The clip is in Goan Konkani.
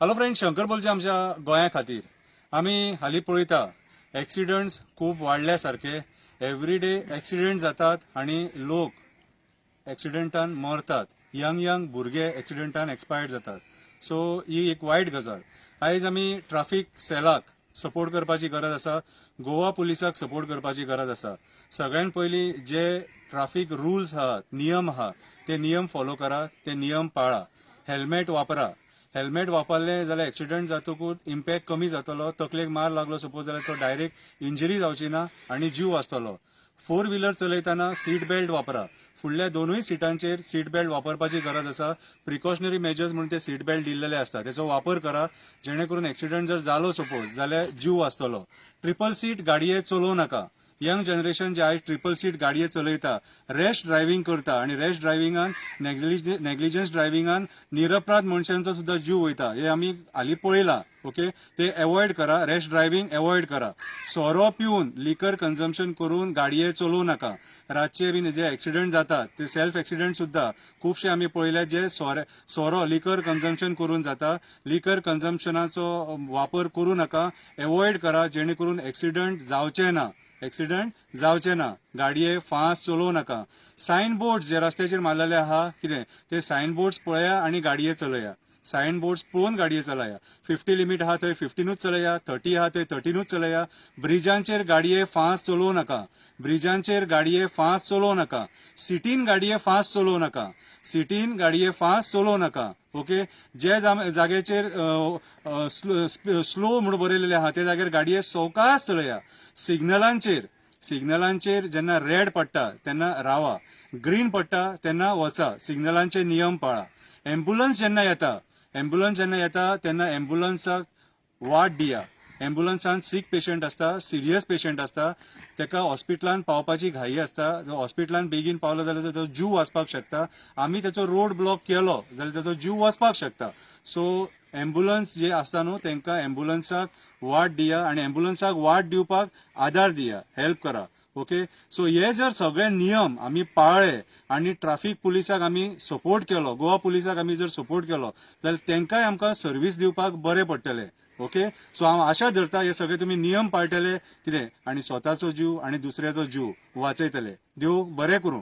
हॅलो फ्रेंड, शंकर बोलचे आमच्या गोंया खातीर. आमी हालीं पळयता, एक्सिडंट्स खूब वाडल्या सारके. एवरीडे एक्सिडंट जातात आनी लोक एक्सिडंटान मरतात. यंग यंग भुरगे एक्सिडंटान एक्सपायर्ड जातात. सो ही एक वायट गजाल. आयज आमी ट्राफीक सेलाक सपोर्ट करपाची गरज आसा, गोवा पुलिसाक सपोर्ट करपाची गरज आसा. सगळ्यात पयलीं जे ट्राफीक रुल्स आहात, नियम आहा, ते नियम फॉलो करा, ते नियम पाळा. हेल्मेट वापरा. हेल्मेट वापरले जाल्यार एक्सिडंट जातकूच इम्पॅक्ट कमी जातलो. तकलेक मार लागलो सपोज जाल्यार तो डायरेक्ट इंजरी जावची ना आनी जीव वाचतलो. फोर व्हिलर चलयतना सीट बेल्ट वापरा. फुडल्या दोनूय सिटांचेर सीट बेल्ट वापरपाची गरज आसा. प्रिकॉशनरी मेजर्स म्हणून ते सीट बेल्ट दिल्लेले आसता, तेचो वापर करा, जेणे करून एक्सिडंट जर जालो सपोज जाल्यार जीव वाचतलो. ट्रिपल सीट गाडये चलोवं नाका. यंग जनरेशन जे आयज ट्रिपल सीट गाडये चलयता, रॅश ड्रायव्हिंग करता आनी रॅश ड्रायव्हिंगान, नेग्लिजन्स ड्रायव्हिंगान निरपराध मनशांचो सुद्धा जीव वयता, हे आमी हालीं पळयलां. ओके, ते एवॉयड करा. रॅश ड्रायव्हिंग एवॉयड करा. सोरो पिवन, लिकर कन्जम्पशन करून गाडये चलोवं नाका. रातचे बीन जे एक्सिडंट जातात, ते सेल्फ एक्सिडंट सुद्धा खुबशे आमी पळयल्यात, जे सोरो, लिकर कन्जम्पशन करून जाता. लिकर कन्जम्पशनाचो वापर करूं नाका, एवॉयड करा, जेणे करून एक्सिडंट जावचे ना. एक्सिडंट जावचे ना. गाडये फास्ट चलोवं नाका. सायन बोर्ड जे रस्त्याचेर मारलेले आहा कितें, ते सायन बोर्ड्स पळया आनी गाडये चलया. सायन बोर्ड्स पळोवन गाडये चलया. 50 लिमीट आहा थंय 50नूच चलया, 30 आहा थंय 30नूच चलया. ब्रिजांचेर गाडये फास्ट चलोवं नाका. ब्रिजांचेर गाडये फास्ट चलोवं नाका. सिटीन गाडये फास्ट चलोवं नाका. सिटीन गाडये फास्ट चलोवं नाका. ओके, जे जाग्याचेर स्लो म्हणून बरयलेले आहा, त्या जाग्यार गाडये सवकास चलया. सिग्नलांचेर जेन्ना रेड पडटा तेन्ना रावा, ग्रीन पडटा तेन्ना वचा. सिग्नलांचे नियम पाळा. एम्ब्युलन्स जेन्ना येता तेन्ना एम्ब्युलन्साक वाट दिया. एम्ब्युलन्सान सीक पेशंट आसता, सिरियस पेशंट आसता, ताका हॉस्पिटलान पावपाची घाई आसता. हॉस्पिटलान बेगीन पावलो जाल्यार ताचो जीव वाचपाक शकता. आमी ताचो रोड ब्लॉक केलो जाल्यार ताचो जीव वचपाक शकता. सो एम्ब्युलन्स जे आसता न्हू, तांकां, एम्ब्युलन्साक वाट दिया आनी एम्ब्युलन्साक वाट दिवपाक आदार दिया, हेल्प करा. ओके, सो हे जर सगळे नियम आमी पाळ्ळे आनी ट्राफीक पुलिसाक आमी सपोर्ट केलो, गोवा पुलिसाक आमी जर सपोर्ट केलो जाल्यार तांकांय आमकां सर्वीस दिवपाक बरें पडटलें. ओके, सो हांव आशा धरता, हे सगळे तुमी नियम पाळटले कितें आनी स्वताचो जीव आनी दुसऱ्याचो जीव वाचयतले. देव बरें करूं.